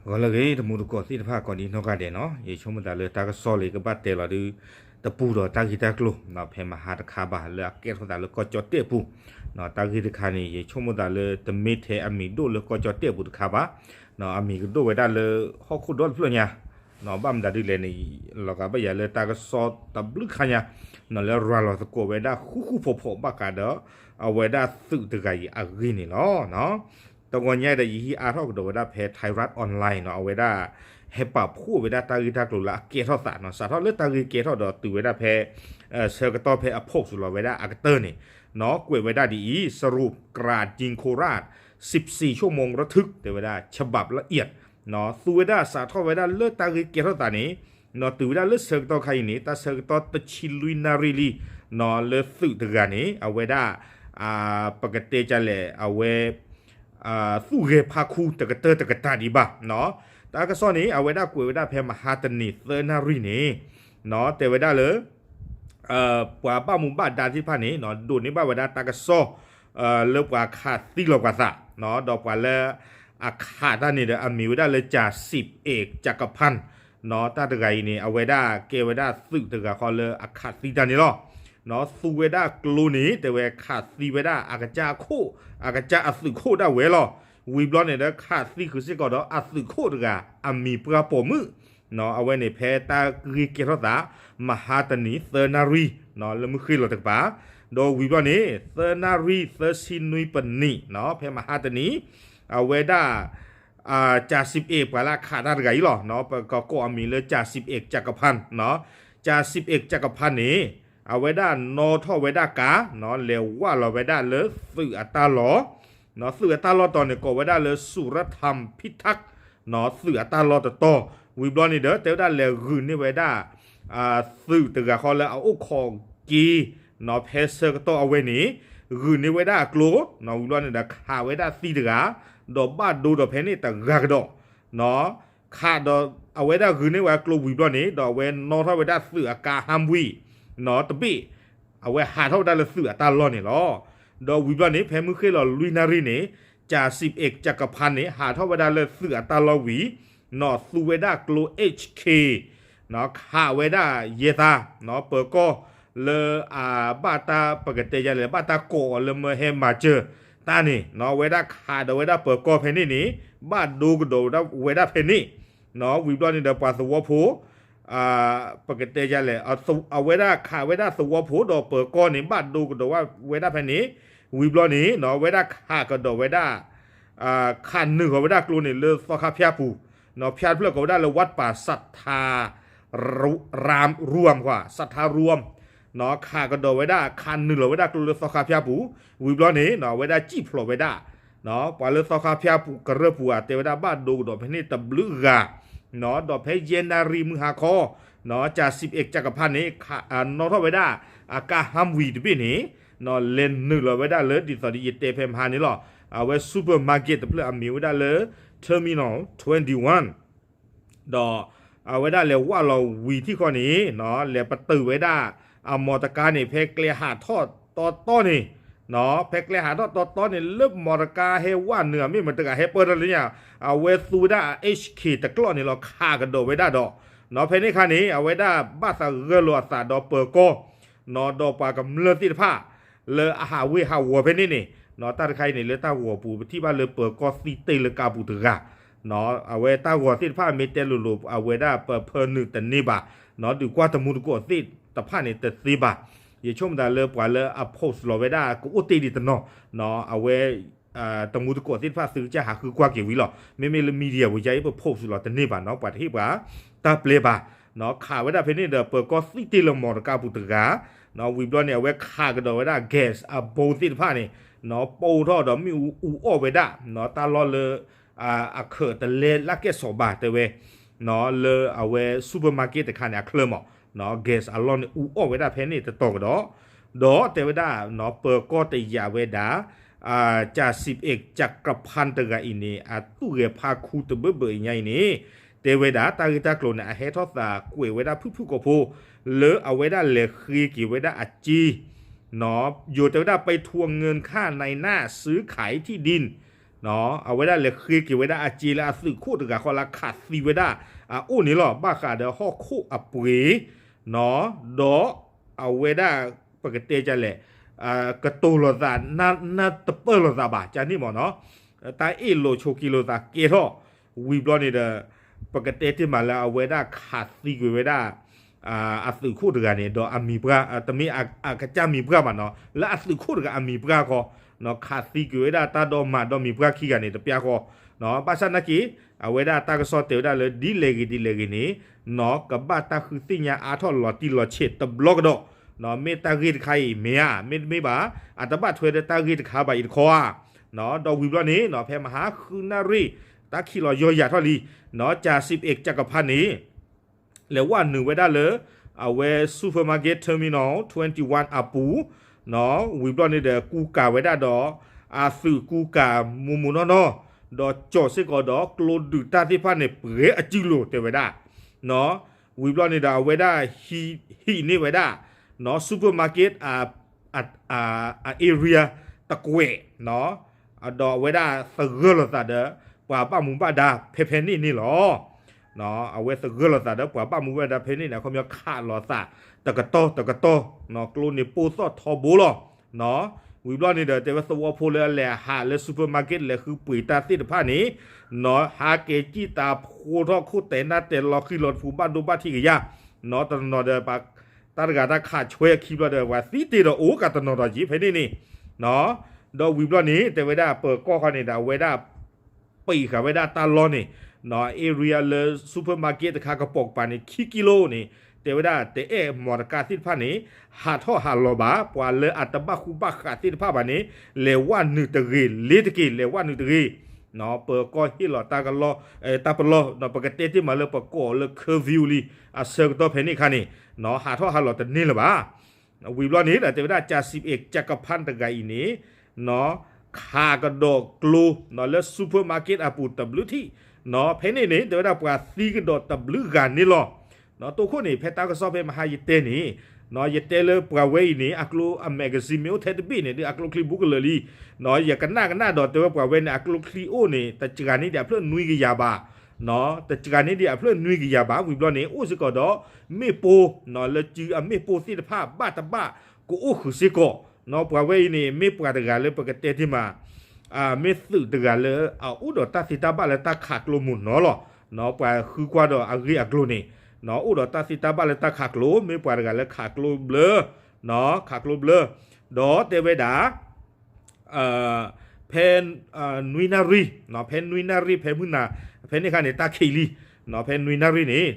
ဂီၤလၢအဂ့ၤ တမူတကိးသ့ၣ်တဖၣ် ကိးဒံနီၢ်ဂၤဒဲးနီၤ, ယဆိကမိၣ်သးလၢတၢ်ကစီၣ်လၢယကဘၣ်တဲလီၤဒုး တပူၤဒီးတၢ်ဂ့ၢ်တၢ်ကျိၤ ဖဲမဟါတခါဘၣ် လၢအကဲထီၣ်သးလၢကီၢ်ကၠီၣ်တဲၣ်အပူၤ, တၢ်ဂ့ၢ်တခါန့ၣ် ယဆိကမိၣ်သးလၢတမ့ၢ်ထဲအမံၤဒိၣ်လၢကီၢ်ကၠီၣ်တဲၣ်အပူၤတခါဘၣ်, အမံၤကဒိၣ်ဝဲဒၣ်လၢဟီၣ်ခိၣ်ဒီတဖျၢၣ်ညါ, ဘၣ်မတၤဒ်လဲၣ်န့ၣ် လီၤဂာ်ဘၣ်ယၤလၢတၢ်ကစီၣ်တဘျုးခါညါ လၢရၤလီၤသကိးဝဲဒၣ်ဃူဃူဖိးဖိးဘၣ်ဃးဒီး အဝဲဒၣ်သုးတဂၤအံၤအဂ့ၢ်န့ၣ်လီၤ. တဂီၤညါဒီးယဟံးအါထီၣ်ကဒီးဝဲဒၣ်ဖဲ Thairath Online နီၤ, အဝဲဒၣ် ဟဲပာ်ဖှိၣ်ဝဲဒၣ်တၢ်ဂ့ၢ်တၢ်ကျိၤလၢအကဲထီၣ်သးနီၤ, စးထီၣ်လၢတၢ်ဂ့ၢ်ကဲထီၣ်ဒီးတုၤဝဲဒၣ်ဖဲ ဆၢကတီၢ်ဖဲအ post လီၤဝဲဒၣ်အကတၢၢ်န့ၣ်နီၤ, ကွဲးဝဲဒၣ်ဒ်အံၤ สรุปกราดยิงโคราช สิบสี่ชั่วโมงระทึก တဲဝဲဒၣ် ฉบับละเอียด သူဝဲဒၣ်စးထီၣ်ဝဲဒၣ်လၢတၢ်ဂ့ၢ်ကဲထီၣ်သးန့ၣ်နီၤ, တုၤဝဲဒၣ်လၢဆၢကတီၢ်ခါအံၤန့ၣ် တၢ်ဆၢကတီၢ်တဆံလွံၢ်နၣ်ရံၣ်လံနီၤ, လၢသုးတဂၤန့ၣ် အဝဲဒၣ် ပကတဲဒ်လဲၣ် အဝဲ သူၣ်ဂဲၤဖးခူတကတၢၢ်တကတၢၢ်ဒံးဘၣ်နီၤ, တၢ်ကစီၣ်န့ၣ် အဝဲဒၣ်ကွဲးဝဲဒၣ်ဖဲမဟါတနံၤသၢနၣ်ရံၣ်န့ၣ်နီၤ, တဲဝဲဒၣ်လၢ ပှၤဘၣ်မူဘၣ်ဒါသ့ၣ်တဖၣ်န့ၣ်နီၤ ဒိးန့ၢ်ဘၣ်ဝဲဒၣ်တၢ်ကစီၣ် လၢပှၤခးသံလီၤပှၤသးနီၤ, ဒီးပှၤလၢအခးတၢ်န့ၣ်ဒီး အမံၤဝဲဒၣ်လၢ จ่าสิบเอกจักรพันธ์ နီၤ, တၢ်တဂၤအံၤန့ၣ် အဝဲဒၣ်ကဲဝဲဒၣ်သုးတဂၤဃီလၢအခးသံတၢ်န့ၣ်လီၤ. သူဝဲဒၣ်ကျိန့ၣ် တဲဝဲခးသံဝဲဒၣ်အကစၢ်အခိၣ် အကစၢ်အသုးခိၣ်ဒၣ်ဝဲလီၤ. ဝံၤဘျီန့ၣ်ဒီး ခးသံဃုာ်စ့ၢ်ကီးဒီးအသုးခိၣ်တဂၤ အမံၤပှၢ်ပိာ်မုၣ်နီၤ, အဝဲန့ၣ်ဖဲတၢ်ဂ့ၢ်ကဲထီၣ်သး မဟါတနံၤသၢနၣ်ရံၣ်နီၤ လၢမုၢ်ဃ့ၢ်လီၤတကပၤ, ဒီးဝံၤဘျီန့ၣ် သၢနၣ်ရံၣ်သၢဆံနွံပနံးနီၤ ဖဲမဟါတနံၤ အဝဲဒၣ် จ่าสิบเอก ပှၤလၢအခးတၢ်တဂၤအံၤလီၤ, ပကကိးအမံၤလၢ จ่าสิบเอกจักรพันธ์နီၤ, จ่าสิบเอกจักรพันธ์န့ၣ် အဝဲဒၣ်နီၣ်ထီၣ်ဝဲဒၣ်ကါနီၤ လဲၤဝၢ်လီၤဝဲဒၣ်လၢသုးအတၢ်လီၢ်နီၤ, သုးအတၢ်လီၢ်တီၤန့ၣ် ကိးဝဲဒၣ်လၢ สุรธรรมพิทักษ์ နီၤ, သုးအတၢ်လီၢ်တတီၤ, ဝံၤဘျီန့ၣ်ဒီး တဲဝဲဒၣ်လဲၤဂုာ်န့ၢ်ဝဲဒၣ် သုးတဂၤဃီလၢအအိၣ်ခိးက့ၤနီၤ ဖဲဆၢကတီၢ်အဝဲန့ၣ် ဂုာ်န့ၢ်ဝဲဒၣ်အကျိနီၤ, ဝံၤဘျီန့ၣ်ဒီးခးဝဲဒၣ်သံတဂၤ ဒီးဘၣ်ဒိဒီးဖဲန့ၣ်တဂၤကဒီးနီၤ, ခးဒီးအဝဲဒၣ်ဂုာ်န့ၢ်ဝဲအကျိဝံၤဘျီန့ၣ် ဒီးအဝဲနီၣ်ထီၣ်ဝဲဒၣ်သုးအကါ Humvee နီၤ တဘ့ၣ် အဝဲဟးထီၣ်ဝဲဒၣ်လၢသုးအတၢ်လီၢ်န့ၣ်လီၤ. ဒီးဝံၤဘျီန့ၣ် ဖဲမုၢ်ဃ့ၢ်လီၤလွံၢ်နၣ်ရံၣ်န့ၣ် จ่าสิบเอกจักรพันธ์န့ၣ် ဟးထီၣ်ဝဲဒၣ်လၢသုးအတၢ်လီၢ်ဝံၤနီၤ သူဝဲဒၣ်ကျိ เอชเค ခးဝဲဒၣ်ယဲသးနီၤ ပၢၤကီၢ်လၢအဘၣ်တၢ်ပကတဲယလဲၣ် ဘၣ်တၢ်ကိးအီၤလၢမၢဟဲမၤစၢၤတၢ်န့ၣ်နီၤ အဝဲဒၣ်ခးဒီးဝဲဒၣ်ပၢၤကီၢ်ဖဲန့ၣ်န့ၣ် ဘၣ်ဒိကဒီးဝဲဒၣ်ဖဲန့ၣ်နီၤ ဝံၤဘျီန့ၣ်ဒီးပှၤသဝီဖိ ပကတဲယလဲၣ် အဝဲဒၣ်ခးဝဲဒၣ်သဝီဖိဒီးပၢၤကီၢ်န့ၣ် ဘၣ်ဒိကဒီးဝဲဒၣ်ဖဲန့ၣ် ဝံၤဘျီန့ၣ်နီၤ အဝဲဒၣ်ခးကဒီးဝဲဒၣ် ခးနုာ်ဃီၤဝဲဒၣ်ကျိန့ၣ်လၢသီခါဖၠၣ်ပူၤနီၤ ဖၠၣ်တဖျၢၣ်ကိးဝဲဒၣ်လၢ วัดป่าสัทธาราม ခွါ สัทธารวมနီၤ ခးကဒီးဝဲဒၣ် ခးနုာ်လီၤဝဲဒၣ်ကျိလၢသီခါဖၠၣ်ပူၤ ဝံၤဘျီန့ၣ်နီၤ အဝဲဒၣ်စံၣ်ဖျိးဝဲဒၣ်နီၤ ပှၤလၢသီခါဖၠၣ်ပူၤကရၢၢ်ပူၤဧါ တဲဝဲဒၣ်ဘၣ်ဒိကဒီးဖဲန့ၣ်တဘျုးဂၤနီၤ ဒီးဖဲယဲၢ်နၣ်ရံၣ်မုၢ်ဟါခီနီၤ จ่าสิบเอกจักรพันธ์န့ၣ် နီၣ်ထီၣ်ဝဲဒၣ်အကါ Humvee တဘ့ၣ်န့ၣ်နီၤ လဲၤနုာ်လီၤဝဲဒၣ်လၢဒ်သိးဒီးယတဲဖဲမဟါန့ၣ်လီၤ အဝဲ supermarket တဖျၢၣ်အမံၤဝဲဒၣ်လၢ Terminal twenty-one ဒီးအဝဲဒၣ်လဲၤဝၢ်လီၤဝံၤထံၣ်ဃီန့ၣ်နီၤ လဲၤပတုာ်ဝဲဒၣ်အ မော်တော်ကား န့ၣ် ဖဲကျဲဟးထီၣ်တီတီန့ၣ်နီၤ ဖဲကျဲဟးထီၣ်တီတီန့ၣ် လၢ မော်တော်ကား ဟဲဝၢ်နုာ်အမ့ၢ်မတၤတဂၤဟဲပၢၢ်ထီၣ်လၢညါ အဝဲသူဝဲဒၣ် เอชเค တကျီၢ်န့ၣ်လီၤ ခးကဒီးဝဲဒၣ်ဒီးနီၤ ဖဲန့ၣ်အခါန့ၣ် အဝဲဒၣ်ဘၣ်သးဂၢၢ်လီၤအသးဒီးပၢၤကီၢ်နီၤ ဒီးပှၤကမျၢၢ်သ့ၣ်တဖၣ် လၢအဟးဝ့ၢ်ဟးဝီၤဖဲန့ၣ်န့ၣ်နီၤ တၢ်တခါအံၤန့ၣ် လၢတၢ်ဂီၤပူၤ ပထံၣ်ဘၣ်လၢပၢၤကီၢ်သံတ့ၢ်လၢကါပူၤတဂၤနီၤ အဝဲတၢ်ဂီၤသ့ၣ်တဖၣ်မ့ၢ်တဲလိၤလိၤ အဝဲဒၣ်ပဖၢနုာ်တန့ၢ်ဘၣ်နီၤ ဒုးကွၢ်တမူတကိးသ့ၣ်တဖၣ်န့ၣ်တသ့ဘၣ် ယဆိကမိၣ်သးလၢပှၤလၢအ post လီၤဝဲဒၣ်ကအိၣ်တ့ၢ်ဒံးတနီၤနီၤ အဝဲ တမူတကိးသ့ၣ်တဖၣ်သုကစၢ်ဟးဃုကွၢ်က့ၤဝံၤလီၤ မ့မ့ၢ်လၢ media ဝံၤယါအံၤ ပ post လီၤတန့ၢ်ဘၣ်နီၤ ပှၤတဟ့ၣ်ပှၤတၢ်ပျဲဘၣ်နီၤ ခးဝဲဒၣ်ဖဲန့ၣ်ဒီး ပၢၤကီၢ်သံတ့ၢ်လၢ မော်တော်ကား ပူၤတဂၤနီၤ ဝံၤဘျီန့ၣ် အဝဲခးကဒီးဝဲဒၣ် gas အဘိသ့ၣ်တဖၣ်န့ၣ်နီၤ ပိၢ်ထီၣ်ဒီးမ့ၣ်အူအူအီၣ်ဝဲဒၣ်နီၤ တၢ်လီၢ်လၢ အခၢးတလဲလၢကဲၣ်ဆိးဘၣ်တဲဝဲနီၤ လၢအဝဲ supermarket တခါန့ၣ် အချၢမးနီၤ gas အလီၢ်န့ၣ် အူအီၣ်ဝဲဒၣ်ဖဲန့ၣ်တတီၤကဒီး ဒီးတဲဝဲဒၣ်နီၤ ပၢၤကီၢ်တယာ်ဝဲဒၣ် จ่าสิบเอกจักรพันธ์ တဂၤအံၤန့ၣ် အသူၣ်ဂဲၤဖးခူတဘၢဘၢအံၤညါအံၤန့ၣ် တဲဝဲဒၣ် တၢ်ဂ့ၢ်တၢ်ကျိၤန့ၣ် အဟဲထီၣ်သးကွဲးဝဲဒၣ်ဖုၣ်ဖုၣ်ကိာ်ဖိ လၢအဝဲဒၣ်လဲၤဃ့က့ၤဝဲဒၣ်အစ့နီၤ ယိၤတဲဝဲဒၣ် ไปทวงเงินค่าในหน้าซื้อขายที่ดิน แถว အဝဲဒၣ်လဲၤဃ့က့ၤဝဲဒၣ်အစ့လၢအသုးခိၣ်တဂၤဃီလၢခးသံဝဲဒၣ်အအိၣ်န့ၣ်လီၤ. ဘၣ်ဃးဒီးဟီၣ်ခိၣ်အပှ့ၤ ဒီးအဝဲဒၣ် ပကတဲဒ်လဲၣ် ကတိၤလိာ်သး နၢ်တပၢၢ်လိာ်သးဘၣ် ကန့ၣ်မ့ၢ်နီၤ, တၢ်အ့ၣ်လိာ်ဆိးက့လိာ်သးကဲထီၣ် ဝံၤဘျီန့ၣ်ဒီး ပကတဲတ့ၢ်မးလၢအဝဲဒၣ်ခးသံကွံာ်ဝဲဒၣ် အသုးခိၣ်တဂၤန့ၣ် ဒီးအမံၤပှၢ် တမ့ၢ်အကစၢ်မံၤပှၢ်ဘၣ်နီၤ လၢအသုးခိၣ်တဂၤအမံၤပှၢ်ခီ ခးသံကွံာ်ဝဲဒၣ်တၢ်ဒီးမၤဒီးမံၤပှၢ်ခံဂၤန့ၣ် တပျၢ်ဃီ, ဘၣ်ဆၣ်နာ်က့ အဝဲဒၣ်တၢ်ကစီၣ်တဲဝဲဒၣ်လၢဒ်လဲၣ်ဂ့ၤဒ်လဲၣ်ဂ့ၤန့ၣ် နီၢ်ကဘၣ်တၢ်ဃုသ့ၣ်ညါအါထီၣ်လီၤတံၢ်လီၤဆဲးတဘျီကဒီး, မ့ၢ်တၢ်ဂ့ၢ်တခါအံၤမ့ၢ်ဧါ မ့တမ့ၢ်ဘၣ် အတဘၣ်ထွဲဒီးတၢ်ဂ့ၢ်တခါဘၣ်အံၤတခီဧါ, ဒီးဝံၤဘျီန့ၣ် ဖဲမဟါဃုနၣ်ရံၣ် တၢ်ခံးလီၤယီၤယၤထီၣ်လံ, ကၠၤစံးပအ့ၣ်ကၠကဖၣ်န့ၣ် လဲၤဝဲနုာ်ဝဲဒၣ်လၢ အဝဲ Supermarket Terminal twenty one အပူၤ, ဝံၤဘျီန့ၣ်ဒီးကူကၤဝဲဒၣ်ဒီး အသုးကူကၤမူမူနီၢ်နီၢ်, ဒီးကၠီၣ်စ့ၢ်ကီးဒီးကျိဒုးတၢ်သ့ၣ်တဖၣ်န့ၣ် ပှဲၤအစုလိၤတဲဝဲဒၣ်, ဝံၤဘျီန့ၣ်ဒီးအဝဲဒၣ် ဟံးန့ၢ်ဝဲဒၣ် supermarket အ area တကွဲး ဒီးအဝဲဒၣ်သဂၢၢ်လိာ်သးဒီး ပှၤဘၣ်မူဘၣ်ဒါဖဲဖဲန့ၣ်န့ၣ်လီၤ. အဝဲသဂၢၢ်လိာ်သးဒီးပှၤဘၣ်မူဘၣ်ဒါဖဲန့ၣ်န့ၣ် အခီပညီခးလိာ်သး တကတီၢ်တကတီၢ်, ကျိန့ၣ်ပိၢ်သီၣ်ထီဘိလီၤ. ဝံၤဘျီန့ၣ်ဒီး တဲဝဲသဝီဖိလၢအလဲၤဟးလၢ supermarket လဲၤဃုပှ့ၤတၢ်သ့ၣ်တဖၣ်န့ၣ်, နီၢ်ဟးက့ၤကံၣ်တၢ်ဖိထီၣ်ခိၣ်တဲာ်နၢ်တဲာ်လီၤဃံလီၤတဖုဘၣ်ဒိဘၣ်ထံးကယၤ, နီၢ်တနီၤဒီး တၢ်တဂၤတၢ်ခးဆွဲခံဘျီဒီး ပှၤသံတ့ၢ်ဒီးအိၣ်ကးတနီၤဒီးယံၤဖဲန့ၣ်န့ၣ်, ဒီးဝံၤဘျီန့ၣ် တဲဝဲဒၣ်ပၢၤကီၢ်ခီန့ၣ်ဒီး အဝဲဒၣ် ပံးဃာ်ဝဲဒၣ်တၢ်လီၢ်န့ၣ်, area လၢ supermarket တခါကပိာ်ကပၤန့ၣ် ခံကံလိန့ၣ်, တဲဝဲဒၣ်တအဲၣ်မီတကါသ့ၣ်တဖၣ်န့ၣ် ဟးထီၣ်ဟးလီၤဘၣ်, ပှၤလၢအတဘၣ်ဃူဘၣ်ဃးသ့ၣ်တဖၣ်ဘၣ်န့ၣ် လဲၤဝဲနုာ်တဂ့ၤ, လ့ၤတက့ၢ် လဲၤဝဲနုာ်တဂ့ၤ, ပၢၤကီၢ်ဟ့ၣ်လီၤတၢ်ကလီၢ်, တၢ်ပလီၢ်, ပကတဲတ့ၢ်မးလၢပကိးလၢ curfew လံ, အဆၢကတီၢ်ဖဲန့ၣ်အခါန့ၣ်, ဟးထီၣ်ဟးလီၤတန့ၢ်လၢၤဘၣ်. ဝံၤဘျီန့ၣ်ဒီး တဲဝဲဒၣ် ကၠၤစံးပအ့ၣ်ကၠကဖၣ်တဂၤအံၤန့ၣ်, ခးကဒီးကျိ လၢ supermarket အပူၤတဘျုးထံၣ်, ဖဲန့ၣ်န့ၣ် တဲဝဲဒၣ်ပှၤသံကဒီးတဘျုးဂၤန့ၣ်လီၤ. တိခိၣ်န့ၣ် ဖဲတၢ်ကစီၣ်ဖဲမဟါယတဲန့ၣ်, ယတဲလၢပှၤဝဲအံၤန့ၣ် အကျိအ magazine မ့ၢ်အိၣ်ထဲတဘ့ၣ်န့ၣ် ဒ်အကျိချံဘူးကလၢာ်လံ, ယကနၣ်ကနၣ်ဒီးတဲဝဲပှၤဝဲန့ၣ် အကျိချံအိၣ်န့ၣ် တစှၤန့ၢ်ဒံးအဖျၢၣ်နွံကယၤဘၣ်, တစှၤန့ၢ်ဒံးအဖျၢၣ်နွံကယၤဘၣ်, ဝံၤဘျီန့ၣ် အိၣ်စ့ၢ်ကီးဒီး မ့ၣ်ပိၢ်, လၢစုအမ့ၣ်ပိၢ်သ့ၣ်တဖၣ် ဘၣ်တဘၣ်ကအိၣ်ဃုာ်စ့ၢ်ကီး, ပှၤဝဲအံၤန့ၣ် မ့ၢ်ပှၤတဂၤလၢပကတဲတ့ၢ်မး မ့ၢ်သုးတဂၤလၢအအိၣ်ဒီးတၢ်သ့တၢ်ဘၣ်လၢတၢ်ခးကျိမုၢ်နီၤလီၤ. ပှၤဃုကွၢ်ဒီးအဂ့ၢ်အကျိၤန့ၣ်, အိၣ်ဒီးတၢ်သ့တၢ်ဘၣ်လၢတၢ်ခးကျိ, မ့ၢ်ပှၤတဂၤလၢခးကျိဘျၢ, ခးကျိဘျၢ, ဒီးတဲဝဲဒၣ် ဖဲ နွံနၣ်ရံၣ်, ဖဲနွံနၣ်ရံၣ် ဖဲမုၢ်နၤ, ဖဲန့ၣ်အခါန့ၣ် တၢ်ခံးလံ, ဖဲနွံနၣ်ရံၣ်န့ၣ်,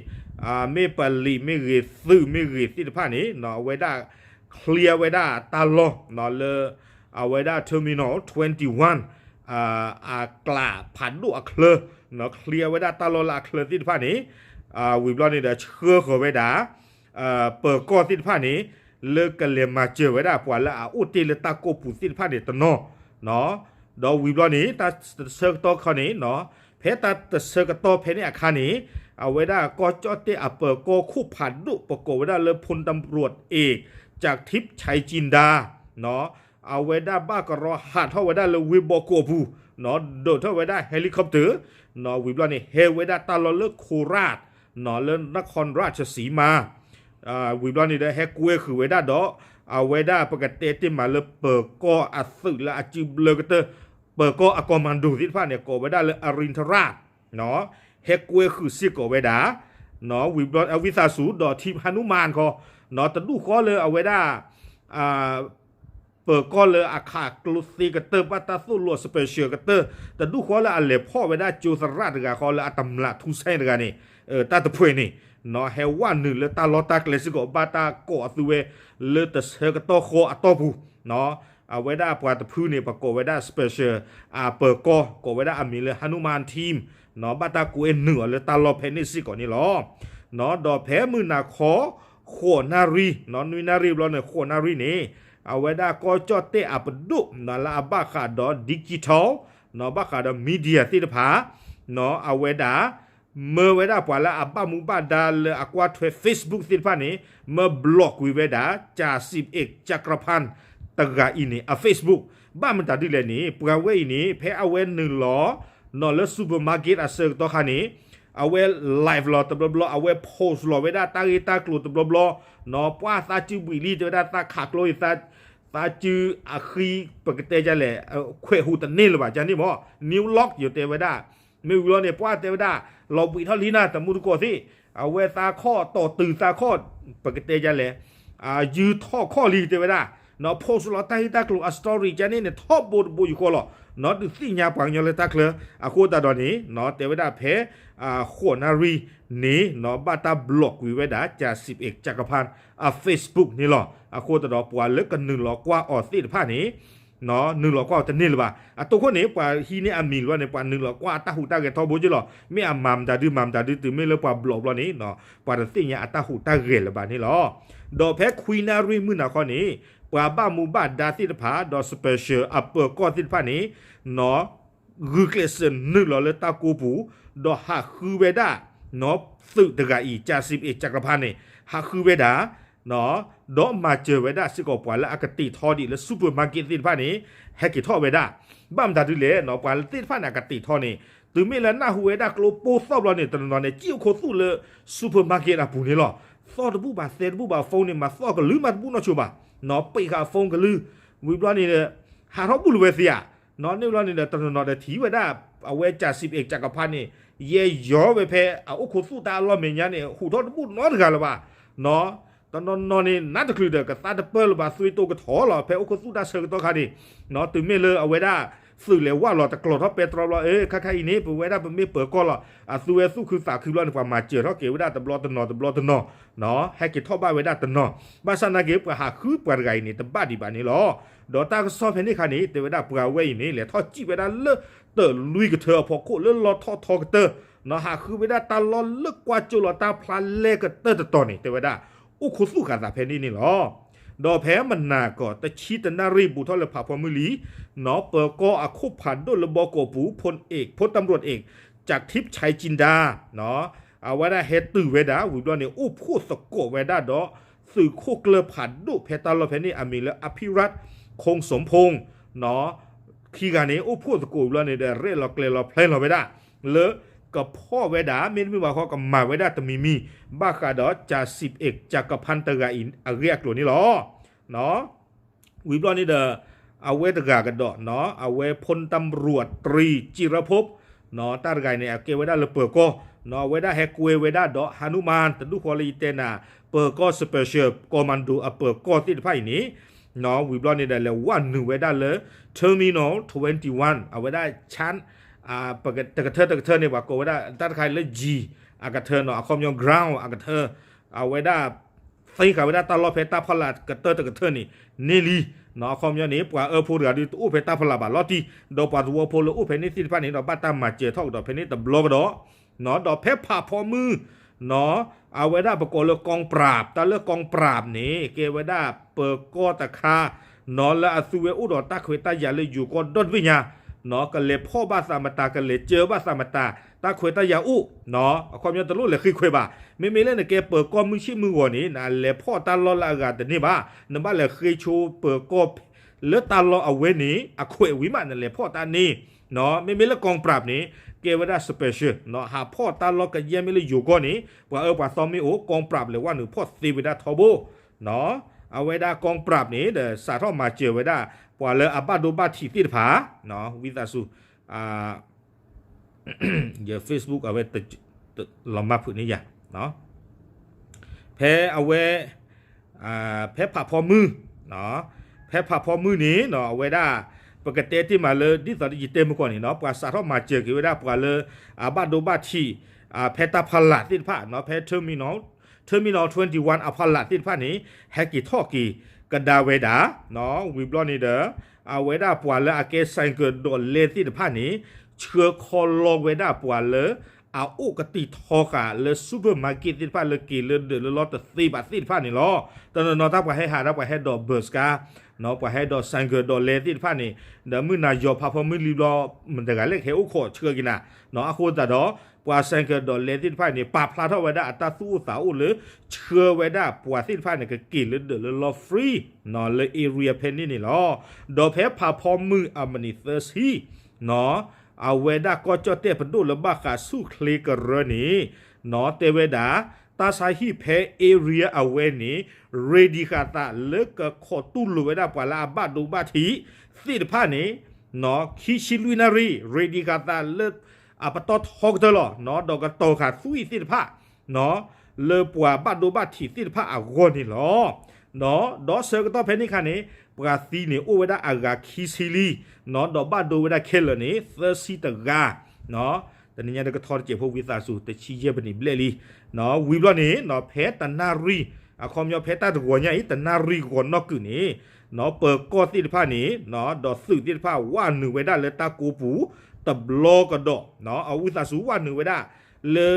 မ့ၢ်ပလံးမ့ၢ်ဂ့ၤ သုးမ့ၢ်ဂ့ၤသ့ၣ်တဖၣ်န့ၣ် အဝဲဒၣ် clear ဝဲဒၣ်တၢ်လီၢ် လၢ အဝဲဒၣ် terminal twenty one အကျးဖးဒိၣ်အချၢ, clear ဝဲဒၣ်တၢ်လီၢ်လၢအချၢသ့ၣ်တဖၣ်န့ၣ်, ဝံၤဘျီန့ၣ်ဒီးဆှၢဃီၤဝဲဒၣ် ပၢၤကီၢ်သ့ၣ်တဖၣ်န့ၣ် လၢကလဲၤမၤစၢၤဝဲဒၣ်ပှၤလၢအအိၣ်တ့ၢ်လၢတၢ်ကိၢ်ပူၤသ့ၣ်တဖၣ်န့ၣ်တနီၤ, ဒီးဝံၤဘျီန့ၣ် တၢ်တဆၢကတီၢ်ခီန့ၣ်, ဖဲတၢ်တဆၢကတီၢ်ဖဲန့ၣ်အခါန့ၣ်, အဝဲဒၣ်ကီၢ်ကၠီၣ်တဲၣ်အပၢၤကီၢ်ခိၣ်ဖးဒိၣ် ပကိးဝဲဒၣ်လၢ พลตำรวจเอก จากทิพย์ชัยจินดา အဝဲဒၣ်ဘၣ်ကရီဟးထီၣ်ဝဲဒၣ်လၢဝ့ၢ်ဘီကိးအပူၤ, ဒိးထီၣ်ဝဲဒၣ် helicopter, ဝံၤဘျီန့ၣ် ဟဲဝဲဒၣ်တၢ်လီၢ်လၢ โคราช လၢ นครราชสีมา, ဝံၤဘျီန့ၣ်ဒီး ဟဲကွဲဃုာ်ဝဲဒၣ်ဒီး အဝဲဒၣ်ပကတဲတ့ၢ်မးလၢပၢၤကီၢ်အသုးလၢအစုဘျၢကတၢၢ်, ပၢၤကီၢ်အ commando သ့ၣ်တဖၣ်န့ၣ် ကိးဝဲဒၣ်လၢ အရိၣ်ထရၣ်, ဟဲကွဲဃုာ်စ့ၢ်ကီးဝဲဒၣ်, ဝံၤဘျီ အဝံသးစူၤ ဒီး ထံဟနူမၢၣ်ခီ, တဒူၣ်ဃီလၢအဝဲဒၣ် ပၢၤကီၢ်လၢအခးကျိသ့ကတၢၢ် ဘၣ်တၢ်သိၣ်လိအ special ကတၢၢ်, တဒူၣ်ဃီလၢအလဲၤဖီၣ်ဝဲဒၣ်ကၠိသရၣ်တဂၤဃီလၢအတမျးထူစဲတဂၤန့ၣ်, တၢ်တဖှဲးန့ၣ်, ဟဲဝဲနုာ်လၢတၢ်လီၢ်တၢ်ကျဲစ့ၢ်ကီး ဘၣ်တၢ်ကိးအသုဝဲ လၢတဆၢကတီၢ်ဃီအတီၢ်ပူၤ, အဝဲဒၣ်ပှၤတဖုန့ၣ် ပကိးဝဲဒၣ် special အပၢၤကီၢ် ကိးဝဲဒၣ်အမံၤလၢ ဟနူမၢၣ် team, ဘၣ်တၢ်ကွဲနုာ်အီၤလၢတၢ်လီၢ်ဖဲန့ၣ်စ့ၢ်ကီးန့ၣ်လီၤ. ဒီးဖဲမုၢ်နၤခီ ဃိးနၣ်ရံၣ်, နွံနၣ်ရံၣ်ဘျီန့ၣ် ဃိးနၣ်ရံၣ်န့ၣ်, အဝဲဒၣ်ကီၢ်ကၠီၣ်တဲၣ်အပဒိၣ် လၢအဘၣ်ဃးဒီး digital, ဘၣ်ဃးဒီး media သ့ၣ်တဖၣ်, အဝဲဒၣ် မၢဝဲဒၣ်ပှၤလၢအဘၣ်မူဘၣ်ဒါလၢအကွၢ်ထွဲ Facebook သ့ၣ်တဖၣ်န့ၣ်, မၢ block ကွံာ်ဝဲဒၣ် ကၠၤစံးအ့ၣ်ကၠၤကြၢဖၣ် တဂၤအံၤန့ၣ် အ Facebook, ဘၣ်မတၤဒ်လဲၣ်န့ၣ် ပှၤဝဲအံၤန့ၣ် ဖဲအဝဲနုာ်လီၤ နီၢ်လၢ supermarket အဆၢကတီၢ်ခါန့ၣ် အဝဲ live လီၤတဘျီဘျီ အဝဲ post လီၤဝဲဒၣ်တၢ်ဂ့ၢ်တၢ်ကျိၤတဘျီဘျီ နီၢ် ပှၤသးစုဘှံးလံ တဲဝဲဒၣ် သးခးကျိအံၤ သးစုအဃံ ပကတဲဒ်လဲၣ် ခွဲးဟူးတန့ၢ်လၢၤဘၣ် ကန့ၣ်မ့ၢ် new look ယတဲဝဲဒၣ် မ့ၢ်ဝံၤလီၤန့ၣ် ပှၤတဲဝဲဒၣ် လီၤဘှံးထီၣ်လံနၤ တမူတကိးသ့ၣ် အဝဲသးခီၣ်တီၢ်တုၤသးခီၣ် ပကတဲဒ်လဲၣ် ယုၢ်ထီၣ်ခီၣ်လံ တဲဝဲဒၣ် နီၢ် post လီၤတၢ်ဂ့ၢ်တၢ်ကျိၤအ story ကန့ၣ်န့ၣ် ထီဘိတဘိယူၢ်ဃီလီၤ နီၢ် ဒုးသ့ၣ်ညါပှၤကညီလၢတၢ်ချၢ အဃိသတးဒီးန့ၣ် နီၢ် တဲဝဲဒၣ်ဖဲ ဃိးနၣ်ရံၣ်န့ၣ် နီၢ် ဘၣ်တၢ် block ကွံာ်ဝဲဒၣ် ကၠၤစံးအ့း ကၠၤကဖၣ် အ Facebook န့ၣ်လီၤ အဃိသတးဒီးပှၤလၢကနုာ်လီၤကွၢ်အီၤသ့ၣ်တဖၣ်န့ၣ် နီၢ် နုာ်လီၤကွၢ်အီၤတန့ၢ်လၢၤဘၣ် အတိၢ်ခိၣ်န့ၣ် ပှၤဟံးန့ၢ်အမံၤလီၤန့ၣ် ပှၤနုာ်လီၤကွၢ်အတၢ်ဟူးတၢ်ဂဲၤထီဘိက့လီၤ မ့ၢ်အမၤမတၤဒုမၤမတၤဒု တုၤမ့ၢ်လၢပှၤ block ဘျီန့ၣ် နီၢ် ပှၤတသ့ၣ်ညါအတၢ်ဟူးတၢ်ဂဲၤလၢၤဘၣ်န့ၣ်လီၤ ဒီးဖဲခွံနၣ်ရံၣ်မုၢ်နၤခီန့ၣ် ပှၤဘၣ်မူဘၣ်ဒါသ့ၣ်တဖၣ် ဒီး special အပၢၤကီၢ်သ့ၣ်တဖၣ်န့ၣ် နီၢ် ဂုာ်ကျဲးစၢးနုာ်လီၤလၢတၢ်ကိးပူၤ ဒီးဟးဃုဝဲဒၣ် နီၢ် သုးတဂၤအံၤ ကၠၤစံးအ့း ကၠၤကဖၣ်န့ၣ် ဟးဃုဝဲဒၣ် နီၢ် ဒီးမၤစၢၤဝဲဒၣ်စ့ၢ်ကီးပှၤလၢအကတ့ၢ်ထီဒံးလၢ supermarket သ့ၣ်တဖၣ်န့ၣ် ဟဲက့ၤထီၣ်ဝဲဒၣ် ဘၣ်မတၤဒုလဲၣ် နီၢ် ပှၤသ့ၣ်တဖၣ်န့ၣ် အကတ့ၢ်ထီန့ၣ် တုၤမ့ၢ်လၢနၢ်ဟူဝဲဒၣ်ကျိပိၢ်သီၣ်ဘျီန့ၣ် တနီၤနီၤန့ၣ် စံၣ်အိၣ်ခိးသူၣ်လၢ supermarket အပူၤန့ၣ်လီၤ သီၣ်တဘူၣ်ဘၣ်သဲတဘူၣ်ဘၣ် phone န့ၣ် မၤသီၣ်ကလုၢ်မးတဘူၣ်နီၢ်ဆိဘၣ် နီၢ် ပံးဃာ် phone ကလုၢ် ဝံၤဘျီန့ၣ် ဟးထီၣ်ဘူၣ်လၢၤဝဲသ့ဧါ နီၢ် န့ၣ်ဘျီန့ၣ်ဒီး တနီၤနီၤဒီးထံၣ်ဝဲဒၣ် အဝဲကၠၤစံးအ့း ကၠၤကဖၣ်န့ၣ် ယဲယီၤဝဲဖဲအအိၣ်ခိးသူၣ်တၢ်အလီၢ်မဲာ်ညါန့ၣ် ဟူးထီၣ်တဘူၣ်နီတဂၤလၢၤဘၣ် နီၢ် တနီၤနီၤန့ၣ် နးတချုးဒီး ကသါတပၢၢ်လၢၤဘၣ် သွံၣ်တိၢ်ကထီလီၤ ဖဲအိၣ်ခိးသူၣ်တၢ်ဆၢကတီၢ်ခါန့ၣ် နီၢ် တုၤမ့ၢ်လၢအဝဲဒၣ် သုးလဲၤဝၢ်လီၤတကျီၤထီၣ်ပဲတြီဘျီ အ့ ခါခါအံၤန့ၣ် ပဝဲဒၣ်ပမ့ၢ်ပၢၤကီၢ်လီၤ အသုဝဲသူၣ်ခုသးခုဘျီန့ၣ် ပှၤမၤစၢၤထီၣ်က့ၤဝဲဒၣ်တဘျီတနီၤတဘျီတနီၤ နီၢ် ဟဲက့ၤထီၣ်ဘၣ်ဝဲဒၣ်တနီၤ ဘၣ်ဆၣ်နာ်က့ ပှၤဟးဃုပှၤတဂၤအံၤန့ၣ် တဘၣ်ဒံးဘၣ်န့ၣ်လီၤ ဒီးတၢ်ကစီၣ်ဖဲန့ၣ်ခါန့ၣ် တဲဝဲဒၣ်ပှၤဝဲအံၤန့ၣ် လဲၤထီၣ်စံၣ်ဝဲဒၣ်လၢ တၢ်လွံၢ်ကထၢအဖီခိၣ်လၢလီထီၣ်ထီကတၢၢ် နီၢ် ဟးဃုဝဲဒၣ်တၢ်လီၢ်လၢကွၢ်ကၠိလီၤတၢ်ဖျါလဲကတၢၢ်တတီၤန့ၣ် တဲဝဲဒၣ် အိၣ်ခိးသူၣ်ဃာ်သးဖဲန့ၣ်န့ၣ်လီၤ ဒီးဖဲမနၤကီး တဆံတနၣ်ရံၣ်ဘူးထီၣ်လၢဖးဖီမုၢ်လံ နီၢ် ပၢၤကီၢ်အခိၣ်ဖးဒိၣ်လၢဘီကီးပူၤ ဖိတၢ်မရိၣ်အ့း ကၠးထံးဆဲးကၠံဒါ နီၢ် အဝဲဒၣ်ဟဲတုၤဝဲဒၣ် ဝံၤဘျီန့ၣ် အိၣ်ဖှိၣ်သကိးဝဲဒၣ်ဒီး သုးခိၣ်ကျၢၢ်ဖးဒိၣ်ဖဲတၢ်လီၢ်ဖဲန့ၣ် အမံၤလၢ အဘိရတ် ခိၣ်စၣ်ဖိ နီၢ် ခံဂၤန့ၣ် အိၣ်ဖှိၣ်သကိးဝံၤဘျီန့ၣ်ဒီး ရဲၣ်လီၤကျဲၤလီၤဖျဲလီၤဝဲဒၣ် လၢကဖီၣ်ဝဲဒၣ် မ့တမ့ၢ်ဘၣ်ဃီ ကမၤဝဲဒၣ်တမံၤမံၤ ဘၣ်ဃးဒီး ကၠၤစံးအ့း ကၠၤကဖၣ်တဂၤအံၤ အဂ့ၢ်အကျိၤန့ၣ်လီၤ နီၢ် ဝံၤဘျီန့ၣ်ဒီး အဝဲတဂၤကဒီး နီၢ် အဝဲဖိတၢ်မရိၣ်အတြံ ကံရၢဖိ နီၢ် တၢ်တဂၤအံၤန့ၣ် အကဲဝဲဒၣ်လၢပၢၤကီၢ် နီၢ် အဝဲဒၣ်ဟဲကွဲဝဲဒၣ်ဒီး ဟနူမၢၣ် တဒူၣ်ဃီလၢယတဲနၤ ပၢၤကီၢ် special commando အပၢၤကီၢ်သ့ၣ်တဖၣ်အံၤန့ၣ် နီၢ် ဝံၤဘျီန့ၣ်ဒီး လဲၤဝဲနုာ်ဝဲဒၣ်လၢ terminal twenty one အဝဲဒၣ် ဆၣ် တကထၢတကထၢန့ၣ် ပှၤကိးဝဲဒၣ် တၢ်တခါလၢ G အကထၢ နီၢ် အခီပညီ ground အကထၢ အဝဲဒၣ် သ့ဃာ်ဝဲဒၣ်တၢ်လီၢ်ဖဲတၢ်ဖီလာ်ကတၢၢ်တကထၢန့ၣ် န့ၢ်လံ နီၢ် အခီပညီန့ၣ် ပှၤအၢဖိတဂၤဒုးတအိၣ်ဖဲတၢ်ဖီလာ်ဘၣ်လီၤတံၢ် ဒီးပှၤသဝီဖိလၢအိၣ်ဖဲန့ၣ်သ့ၣ်တဖၣ်န့ၣ်ဒီး ဘၣ်တၢ်မၤစၢၤထီၣ်ကဒီးဖဲန့ၣ်တဘျီကဒီး နီၢ် ဒီးဖဲဖးဖီမုၢ် နီၢ် အဝဲဒၣ်ပကိးလၢ ကီၢ်ပြၢပ် တၢ်လၢ ကီၢ်ပြၢပ် န့ၣ် ကဲဝဲဒၣ်ပၢၤကီၢ်တခါ နီၢ် လၢအသူဝဲအိၣ်ဒီးတၢ်ခွဲးတၢ်ယာ်လၢယိၤကီၢ်ဒီတဘ့ၣ်ညါ နီၢ် ကလဲၤဖီၣ်ဘၣ်သးမတၤ ကလဲၤစၢဘၣ်သးမတၤ တၢ်ခွဲးတၢ်ယာ်အိၣ် နီၢ် အခီပညီတလိၣ်လဲၤဃ့ခွဲးဘၣ် မ့မ့ၢ်လၢနကဲပၢၤကီၢ်မုၢ်ဆ့ၣ်မုၢ်ဂီၤန့ၣ် နလဲၤဖီၣ်တၢ်လီၢ်လၢအဂၤတန့ၢ်ဘၣ် နဘၣ်လဲၤဃ့ဆိပၢၤကီၢ် လၢတၢ်လီၢ်အဝဲန့ၣ် အခွဲးဝံၤမး နလဲၤဖီၣ်တၢ်န့ၣ် နီၢ် မ့မ့ၢ်လၢ ကီၢ်ပြၢပ် န့ၣ် ကဲဝဲဒၣ် special နီၢ် ဟးဖီၣ်တၢ်လီၢ်ကယဲၢ်မ့ၢ်လၢယိၤကီၢ်န့ၣ် ပှၤအၢပှၤသီမ့ၢ်အိၣ် ကီၢ်ပြၢပ် လဲၤဝဲနုာ်ဖီၣ်သ့ဝဲဒၣ်ထီဘိ နီၢ် အဝဲဒၣ် ကီၢ်ပြၢပ် န့ၣ်ဒီး စးထီၣ်မၤစၢၤဝဲဒၣ် ပှၤလၢအဘၣ်ဒိဘၣ်ထံးသ့ၣ်တဖၣ် နီၢ် ဝံသးစူၤ ယ Facebook အဝဲ လီၤမၢ်ဖုးန့ၢ်ယၤ ဖဲအဝဲ ဖဲဖးဖီမုၢ် ဖဲဖးဖီမုၢ်န့ၣ် အဝဲဒၣ် ပကတဲတ့ၢ်မးလၢ ဒ်သိးယတဲမုၢ်ကီၢ်န့ၣ် ပှၤစးထီၣ်မၤစၢၤက့ၤဝဲဒၣ်ပှၤလၢ အဘၣ်ဒိဘၣ်ထံး ဖဲတၢ်ဖီလာ်သ့ၣ်တဖၣ် ဖဲ terminal twenty one အဖီလာ်သ့ၣ်တဖၣ်န့ၣ် ဟဲက့ၤထီၣ်က့ၤကဒါဝဲဒၣ် ဝံၤဘျီန့ၣ်ဒီး အဝဲဒၣ်ပှၤလၢအကဲ ဆိုင်ကယ် ဒီးလဲသ့ၣ်တဖၣ်န့ၣ် ဆှၢခီလီဝဲဒၣ်ပှၤလၢ အအိၣ်ကတံာ်ထီဃာ်လၢ supermarket သ့ၣ်တဖၣ် လၢက့ၤလၢဒၢးလၢလီတသ့ဘၣ်သ့ၣ်တဖၣ်န့ၣ်လီၤ. တနီၤနီၤတၢ်ပှၤဟဲဟးဒီးပှၤဟဲဒိး bus ကါ ပှၤဟဲဒိး ဆိုင်ကယ် ဒိးလဲသ့ၣ်တဖၣ်န့ၣ် ဒီးမုၢ်နၤယီၤဖးဖီမုၢ်လံဘျီ မတၤတဂၤလဲၣ်ကဟဲအိၣ်ခိးဆှၢက့ၤနၤ, အဃိသတးဒီး ပှၤ ဆိုင်ကယ် ဒိးလဲသ့ၣ်တဖၣ်န့ၣ် ပာ်ဖျါထီၣ်ဝဲဒၣ်အတၢ်သူၣ်အိၣ်သးအိၣ်လၢ ဆှၢဝဲဒၣ်ပှၤသ့ၣ်တဖၣ်န့ၣ် ကက့ၤလၢဒၢးလၢလီၢ် free လၢ area ဖဲန့ၣ်န့ၣ်လီၤ. ဒီးဖဲဖးဖီမုၢ်အမံးနံးသၢဆံ အဝဲဒၣ်ကီၢ်ကၠီၣ်တဲၣ်ပဒိၣ်လၢဘၣ်ဃးဆူၣ်ချ့ကရၢန့ၣ် တဲဝဲဒၣ် တၢ်ဆါဟံၣ်ဖဲ area အဝဲန့ၣ် ရ့ဒံးဃာ်သးလၢကခိးတူၢ်လိာ်ဝဲဒၣ်ပှၤလၢအဘၣ်ဒိဘၣ်ထံးသ့ၣ်တဖၣ်န့ၣ် ခံဆံလွံၢ်နၣ်ရံၣ် ရ့ဒံးဃာ်သးလၢ အပတီၢ်ထီကတၢၢ်လီၤ, ဒီးကတီၤဃာ်သွံၣ်သ့ၣ်တဖၣ် လၢပှၤဘၣ်ဒိဘၣ်ထံးသ့ၣ်တဖၣ်အဂီၢ်န့ၣ်လီၤ. ဒီးဆၢကတီၢ်ဖဲန့ၣ်အခါန့ၣ် ပှၤသံန့ၣ်အိၣ်ဝဲဒၣ်အဂၤခံဆံလံ, ဒီးဘၣ်ဒိဝဲဒၣ်ခဲလၢာ်န့ၣ် သၢဆံတဂၤ, တနံၤညါတကထီတစဲးဖိ ဝံသးစူၤ တဆံယဲၢ်ပနံးဘျဲၣ်လံ. ဝံၤဘျီန့ၣ် ဖဲတနၣ်ရံၣ် အခီပညီဖဲတၢ်တဂီၤညါအံၤ တနၣ်ရံၣ်ဂီၤနီၢ်ကုာ်န့ၣ် ပၢၤကီၢ်သ့ၣ်တဖၣ်န့ၣ် ဒီးသုးသ့ၣ်တဖၣ် ဝးနုာ်ဝဲဒၣ်လၢတၢ်ကိးပူၤ တဘျီကဒီး, အဝံသးစူၤ ဝးနုာ်ဝဲဒၣ် လၢ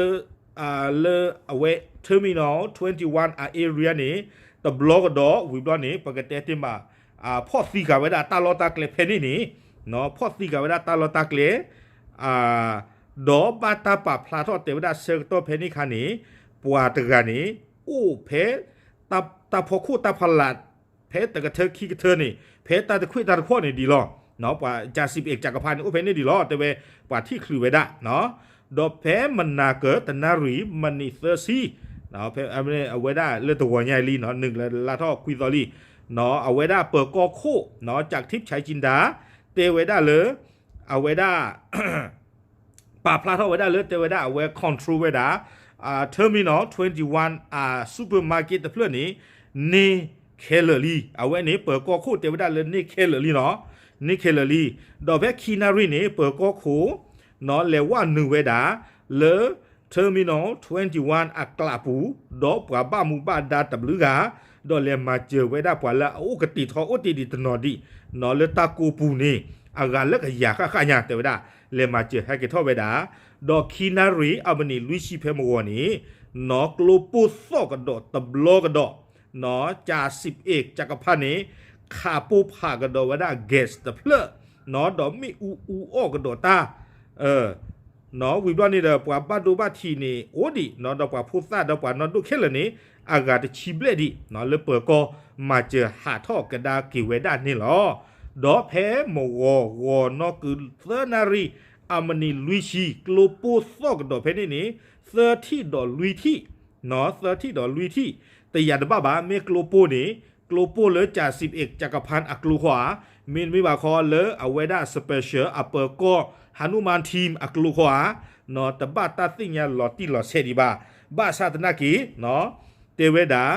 လၢအဝဲ terminal twenty one အ area န့ၣ် တဘျီကဒီး ဝံၤဘျီန့ၣ် ပကတဲတ့ၢ်မး ဖီၣ်သံဃာ်ဝဲဒၣ်တၢ်လီၢ်တၢ်ကျဲဖဲန့ၣ်န့ၣ်, ဖီၣ်သံဃာ်ဝဲဒၣ်တၢ်လီၢ်တၢ်ကျဲ ဒီးဘၣ်တၢ်ပာ်ဖျါထီၣ်တဲဝဲဒၣ်ဆၢကတီၢ်ဖဲန့ၣ်အခါန့ၣ် ပှၤတဂၤန့ၣ် အိၣ်ဖဲ တၢ်ဖီခိၣ်တၢ်ဖီလာ် ဖဲတကထၢခံကထၢန့ၣ် ဖဲတၢ်တခွံၣ်တၢ်တခီၣ်န့ၣ်ဒံးလီၤ. ပှၤ ကၠၤစံးပအ့း ကၠကဖါန့ၣ် အိၣ်ဖဲန့ၣ်ဒံးလီၤ တဲဝဲ ပှၤထံၣ်ချုးဝဲဒၣ် ဒီးဖဲမနၤကၢၤတနၣ်ရံၣ် မံးနံးသၢဆံ ဖဲအဝဲဒၣ်လၢတဂီၤညါအံၤလံ နုာ်လီၤလါထီၣ်ခွံသီလံ အဝဲဒၣ်ပၢၤကီၢ်ခိၣ် ကၠးထံး ဆဲကၠံဒါ တဲဝဲဒၣ်လၢ အဝဲဒၣ် ပာ်ဖျါထီၣ်ဝဲဒၣ်လၢတဲဝဲဒၣ်အဝဲ control ဝဲဒၣ် terminal twenty one အ supermarket တဖျၢၣ်န့ၣ် န့ၢ်ခဲလၢာ်လံ. အဝဲန့ၣ် ပၢၤကီၢ်ခိၣ်တဲဝဲဒၣ်လၢန့ၢ်ခဲလၢာ်လံနီၤ, န့ၢ်ခဲလၢာ်လံ. ဒီးဖဲခံနၣ်ရံၣ်န့ၣ် ပၢၤကီၢ်ခိၣ် လဲၤဝးနုာ်ဝဲဒၣ် လၢ terminal twenty one အကျးပူၤ ဒီးပှၤဘၣ်မူဘၣ်ဒါတဘျုးဂၤ ဒီးလဲၤမၤစၢၤဝဲဒၣ်ပှၤလၢအအိၣ်ကတ့ၢ်ထီၣ်အိၣ်တ့ၢ်ဒံးတနီၤဒံး လၢတၢ်ကိးပူၤန့ၣ် အဂၤလၢကယၤဃၣ်ဃၣ်ညါတဲဝဲဒၣ် လဲၤမၤစၢၤဟဲက့ၤထီၣ်ဝဲဒၣ်. ဒီးခံနၣ်ရံၣ်အမံးနံးလွံၢ်ဆံဖဲမုၢ်ဂီၤန့ၣ် ကျိပိၢ်သီၣ်ကဒီးတဘျီကဒီး ကၠၤစံးပအ့း ကၠကဖါန့ၣ် ခးပိၢ်ဖးကဒီးဝဲဒၣ် gas တဖျၢၣ် ဒီးမ့ၣ်အူအူအီၣ်ကဒီးတၢ် ဝံၤဘျီန့ၣ်ဒီး ပှၤဘၣ်ဒိဘၣ်ထံးန့ၣ် အိၣ်ဒံး ဒီးပှၤဖိသၣ်ဒီးပှၤနီၢ်ဒိၣ်ခဲလၢာ်န့ၣ် အဂၤတဆံဘျဲၣ်ဒံး လၢပၢၤကီၢ်မၤစၢၤဟးထီၣ်ကဒါက့ၤဝဲဒၣ်န့ၣ်လီၤ. ဒီးဖဲမုၢ်ဂီၤဂီၤနီၢ်ကုာ်သၢနၣ်ရံၣ် အမံးနံးလွံၢ်ဆံ ကျိပိၢ်သီၣ်ကဒီးဖဲန့ၣ်န့ၣ် သၢထံၣ်ဒီးလွံၢ်ထံၣ် သၢထံၣ်ဒီးလွံၢ်ထံၣ် တယၤတဘၣ်ဘၣ် မ့ၢ်ကျိပိၢ်န့ၣ် ကျိပိၢ်လၢ ကၠၤစံးပအ့း ကၠကဖါ အကျိခီဧါ, မ့တမ့ၢ်ဘၣ်ခီလၢအဝဲဒၣ် special အပၢၤကီၢ် ဟနူမါ team အကျိခီဧါ, တဘၣ်တၢ်သ့ၣ်ညါလီၤတံၢ်လီၤဆဲးဒံးဘၣ်. ဘၣ်ဆၣ်သနာ်က့ တဲဝဲဒၣ်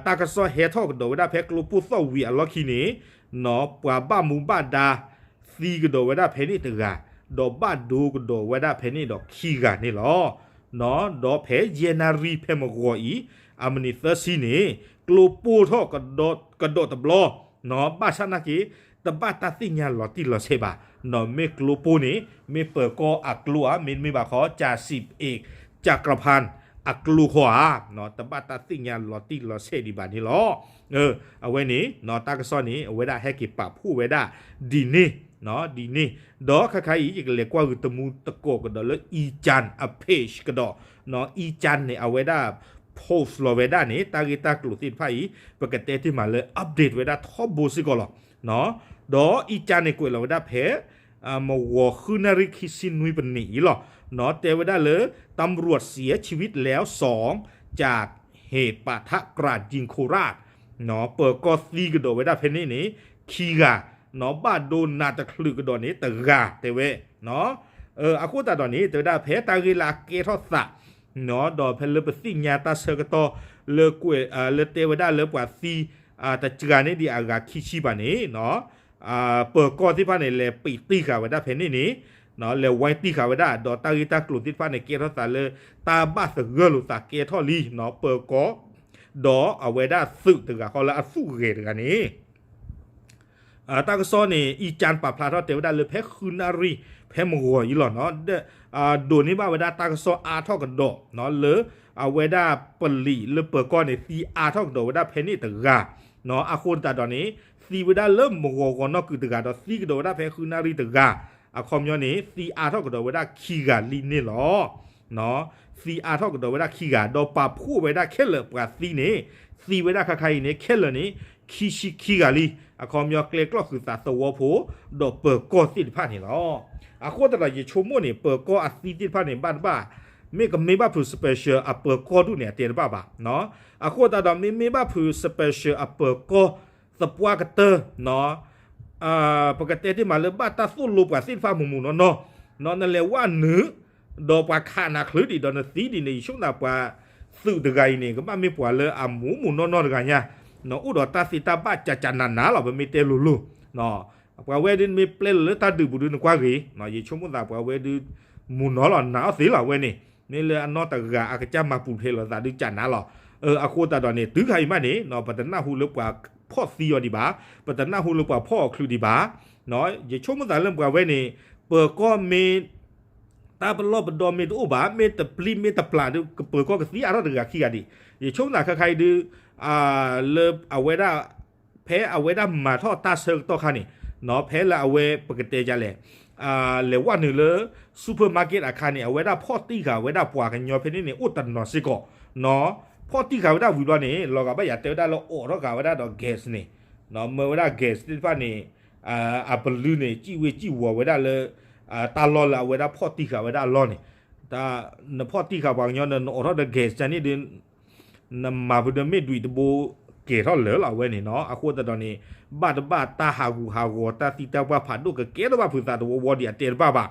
တၢ်ကစီၣ်ဟဲထီၣ်ကဒီးဝဲဒၣ်ဖဲကျိပိၢ်သီၣ်ဝံၤအလီၢ်ခံန့ၣ် ပှၤဘၣ်မူဘၣ်ဒါ သံကဒီးဝဲဒၣ်ဖဲန့ၣ်တဂၤ, ဒီးဘၣ်ဒိကဒီးဝဲဒၣ်ဖဲန့ၣ်ဒီးခံဂၤန့ၣ်လီၤ. ဒီးဖဲယဲၢ်နၣ်ရံၣ်ဖဲမုၢ်ဂီၤအံၤ အမံးနံးသၢဆံန့ၣ် ကျိပိၢ်ထီၣ်ကဒီးတဘျီ ဘၣ်ဆၣ်သနာ်က့ တဘၣ်တၢ်သ့ၣ်ညါလီၤတံၢ်လီၤဆဲးဘၣ်. မ့ၢ်ကျိပိၢ်န့ၣ် မ့ၢ်ပၢၤကီၢ်အကျိဧါ, မ့တမ့ၢ်ဘၣ်ခီ ကၠၤစံးပအ့း ကၠကဖါ အကျိခီဧါ, တဘၣ်တၢ်သ့ၣ်ညါလီၤတံၢ်လီၤဆဲးဒံးဘၣ်န့ၣ်လီၤ. အဝဲန့ၣ် တၢ်ကစီၣ်န့ၣ် အဝဲဒၣ်ဟဲက့ၤပာ်ဖှိၣ်ဝဲဒၣ်ဒ်န့ၣ် ဒ်န့ၣ်, ဒီးခါခါအံၤ ယကလဲၤကွၢ်ဂုာ်တမူတကိးကဒီးလၢ အံကၠၣ် အ page ကဒီး, အံကၠၣ်န့ၣ် အဝဲဒၣ် post လီၤဝဲဒၣ်န့ၣ် တၢ်ဂ့ၢ်တၢ်ကျိၤသ့ၣ်တဖၣ်အံၤ ပကတဲတ့ၢ်မးလၢ update ဝဲဒၣ်ထီဘိစ့ၢ်ကီးလီၤ. ဒီးအံကၠၣ်န့ၣ်ကွဲးလီၤဝဲဒၣ်ဖဲ မုၢ်ဂီၤဃုနၣ်ရံၣ်ခံဆံနွံပနံးအံၤလီၤ. တဲဝဲဒၣ်လၢ ตำรวจเสียชีวิตแล้วสองจากเหตุปะทะกราดยิงโคราช ပၢၤကီၢ်သံကဒီးဝဲဒၣ်ဖဲန့ၣ်န့ၣ် ခံဂၤ, ဘၣ်ဒိနးတချုးကဒီးန့ၣ် တဂၤတဲဝဲ အဃိသတးဒီးန့ၣ် တဲဝဲဒၣ်ဖဲတၢ်ဂ့ၢ်လၢအကဲထီၣ်သး ဒီးဖဲလၢပသ့ၣ်ညါတၢ်ဆၢကတီၢ် လၢကွဲး လၢတဲဝဲဒၣ်လၢပှၤသံ တစှၤန့ၢ်ဒံးအဂၤခံဆံဘၣ်န့ၣ် ပၢၤကီၢ်သ့ၣ်တဖၣ်န့ၣ် လဲၤပံးတံၢ်ဃာ်ဝဲဒၣ်ဖဲန့ၣ်န့ၣ် လဲၤဝဲတံၢ်ဃာ်ဝဲဒၣ် ဒီးတၢ်ဂ့ၢ်တၢ်ကျိၤသ့ၣ်တဖၣ်န့ၣ် ကဲထီၣ်သးလၢ တၢ်ဘၣ်သဂၢၢ်လိာ်သးကဲထီၣ်လံ ပၢၤကီၢ် ဒီးအဝဲဒၣ်သုးတဂၤဃီလၢအသူၣ်ဂဲၤတဂၤန့ၣ် တၢ်ကစီၣ်န့ၣ် အံကၠၣ်ပာ်ဖျါထီၣ်တဲဝဲဒၣ်လၢဖဲဃုနၣ်ရံၣ် ဖဲမုၢ်ဂီၤအံၤလီၤ. ဒိးန့ၢ်ဘၣ်ဝဲဒၣ်တၢ်ကစီၣ်အါထီၣ်ကဒီး လၢအဝဲဒၣ်ပလံးလၢပၢၤကီၢ်န့ၣ် သံအါထီၣ်ကဒီးဝဲဒၣ်ဖဲန့ၣ်တဂၤ အဃိသတးဒီးန့ၣ် သံဝဲဒၣ်လၢမုၢ်ဂီၤဂီၤနီၢ်ကုာ်တဂၤ ဒီးသံကဒီးဝဲဒၣ်ဖဲဃုနၣ်ရံၣ်တဂၤ, အခီပညီန့ၣ် သံအါထီၣ်ကဒီးဝဲဒၣ်ခံဂၤလံန့ၣ်လီၤ. သံအါထီၣ်ကဒီးဝဲဒၣ်ခံဂၤ ဒီးပာ်ဖှိၣ်ဝဲဒၣ်ခဲလၢာ်ပှၤသံန့ၣ်, သံဝဲဒၣ်ခါခါအံၤန့ၣ် ခဲလၢာ်န့ၣ် ခံဆံခံဂၤလံ, အခီပညီကျဲကျီၢ်ဃုာ်သးသဝီဖိ ဒီးပၢၤကီၢ်သ့ၣ်တဖၣ်န့ၣ်လီၤ. အဃိသတးဒီးယဆိကမိၣ်န့ၣ် ပၢၤကီၢ်အသံသ့ၣ်တဖၣ်န့ၣ် ဘၣ်တဘၣ် မ့ၢ်ကမ့ၢ်ဘၣ်ဖုး special အပၢၤကီၢ်ဒူၣ်န့ၣ် အတဲတဘၣ်ဘၣ်. အဃိသတးဒီး မ့မ့ၢ်ဘၣ်ဖုး special အပၢၤကီၢ် သပှၢ်ကတၢၢ် ပကတဲတ့ၢ်မးလၢဘၣ်တၢ်သိၣ်လိပှၤသ့ၣ်တဖၣ်မူးမူးနီၢ်နီၢ်, နလဲၤဝဲနုာ် ဒီးပှၤခးနၤချုးဒံးဒီးနသံဒံးန့ၣ် ယဆိကမိၣ်သးပှၤသုးတဂၤအံၤန့ၣ် ကဘၣ်မ့ၢ်ပှၤလၢအမူးမူးနီၢ်နီၢ်တဂၤညါ, အိၣ်ဒီးတၢ်သ့တၢ်ဘၣ်ကကနးနးလီၤ ပမ့ၢ်တဲလိၤလိၤ. ပှၤဝဲဒၣ်မ့ၢ်ပျဲလီၤလၢတၢ်ဒုးပူၤဒုးနကွၢ်ဂ့ၤ, ယဆိကမိၣ်သးပှၤဝဲဒၣ် မူးနီၢ်လီၤ နာ်အီၤသ့လီၤဝဲန့ၣ်, မ့ၢ်လၢအနီၢ်တဂၤအကစၢ်မၤပူၤဖျဲးလိာ်သးဒုးကနးလီၤ. အဃိသတးဒီးန့ၣ် တုၤခါအံၤမးန့ၣ် ပတနၢ်ဟူလၢပှၤဖီၣ်သံအီၤဒံးဘၣ်, ပတနၢ်ဟူလၢပှၤဖီၣ်အီၤချုးဒံးဘၣ်. ယဆိကမိၣ်သးလၢပှၤဝဲန့ၣ် ပၢၤကီၢ်မ့ၢ် တၢ်ပလီၢ်ပဒီမ့ၢ်တအိၣ်ဘၣ် မ့ၢ်တပျံၤမ့ၢ်တပျၢ်ဒီး ကပၢၤကီၢ်ကသံအါထီၣ်တဂၤခံဂၤဒံး. ယဆိကမိၣ်သးခါခါအံၤဒုး လၢအဝဲဒၣ် ဖဲအဝဲဒၣ်မၤထီၣ်တၢ်ဆၢကတီၢ်ခါန့ၣ် ဖဲလၢအဝဲပကတဲဒ်လဲၣ် လဲၤဝဲနုာ်လၢ supermarket အခါန့ၣ် အဝဲဒၣ်ဖီၣ်တံၢ်ဃာ်ဝဲဒၣ်ပှၤကညီဖဲန့ၣ်န့ၣ် အိၣ်တနီၤစ့ၢ်ကီး, ဖီၣ်တံၢ်ဃာ်ဝဲဒၣ်ဝံၤဘျီန့ၣ် လီၤဂာ်ဘၣ်ယၤတဲဝဲဒၣ်လၢအိးထီၣ်ဃာ်ဝဲဒၣ်ဒီး gas န့ၣ် မၢဝဲဒၣ် gas သ့ၣ်တဖၣ်န့ၣ် အပလုၢ်န့ၣ် စံၣ်ဝ့စံၣ်ဝီၤဝဲဒၣ်လၢ တၢ်လီၢ်လၢအဝဲဒၣ်ဖီၣ်တံၢ်ဃာ်ဝဲဒၣ်အလီၢ်န့ၣ်, နဖီၣ်တံၢ်ဃာ်ပှၤကညီဒီး နအိးထီၣ်ဒီး gas န့ၣ်ဒီး နမၤဖုဒီးမ့ၢ်ဒွံးတဘိ ကဲၤထီၣ်လၢာ်လီၤအဝဲန့ၣ်နီၤ. အဃိသတးဒီးန့ၣ် ဘၣ်တဘၣ်တၢ်ဟးဂူာ်ဟးဂီၤ တၢ်သံတၢ်ပှၢ်ဖးဒိၣ် ကကဲထီၣ်ဘၣ်ဖုးသးတဝီဝီဒံးအတဲတဘၣ်ဘၣ်.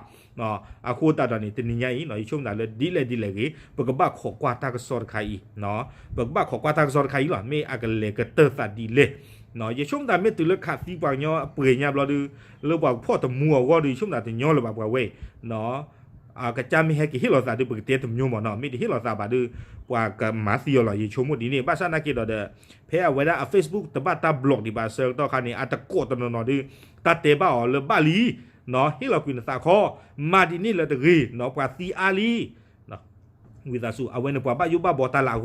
အဃိသတးဒီးန့ၣ် တနံၤညါအံၤ ယဆိကမိၣ်သးလၢဒ်လဲၣ်ဒ်လဲၣ်ဂ့ၤ ပကဘၣ်ခိးကွၢ်တၢ်ကစီၣ်တခါအံၤ, ပကဘၣ်ခိးကွၢ်တၢ်ကစီၣ်တခါအံၤလီၤ မ့ၢ်အကလဲၤကတၢၢ်သးဒ်လဲၣ်. ယဆိကမိၣ်သးမ့ၢ်တုၤလၢခးသံပှၤကညီအပှဲၤညါဘျီဒီး လၢပှၤကဖီၣ်တမူအဂီၢ်ဒီး ယဆိကမိၣ်သးတညီလၢၤဘၣ်ပှၤဝဲအံၤ အကစၢ်မ့ၢ်ဟဲက့ၤဟ့ၣ်လီၤသးဒီး ပကတဲတမျိုးမးနီၤ, မ့ၢ်တဟ့ၣ်လီၤသးဘၣ်ဒီး ပှၤကမၤသံအီၤလီၤ ယဆိကမိၣ်ဒ်န့ၣ်. ဘၣ်ဆၣ်နာ်က့ၤဒီးဒီး ဖဲအဝဲဒၣ်အ Facebook တဘၣ်တၢ် block ဒံးဘၣ်အဆၢကတီၢ်ခါန့ၣ် အတကိးတနီၤနီၤဒီး တၢ်တဲဘၣ်အီၤလၢဘၣ်လံ, ဟ့ၣ်လီၤကွံာ်နသးခီ, မၤဒ်န့ၣ်လၢတဂ့ၤ, ပှၤသံအါလံ ဝံသးစူၤ အဝဲန့ၣ်ပှၤဘၣ်ယိၣ်ဘၣ်ဘီတၢ်လၢ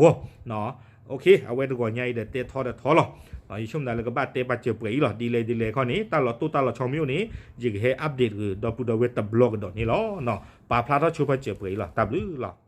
အဂီၢ်. အဝဲတဂီၤညါအံၤဒီးတဲထီဒီးထီလီၤ. ယဆိကမိၣ်သးလၢကဘၣ်တဲပာ်စၢၤပှဲၤအံၤလီၤ. ဒ်လဲၣ်ဒ်လဲၣ်ခီန့ၣ် တၢ်လီၤတိၢ်တၢ်လီၤဆီမ့ၢ်အိၣ်န့ၣ် ယကဟဲ update ဂ့ၤ ဒီပုၢ်ဒီဝဲၢ်တဘျီကဒီးန့ၣ်လီၤ. ပာ်ဖျါထီၣ်ဆိပာ်စၢၤပှဲၤအံၤလီၤ. တၢ်ဘျုးလီၤ.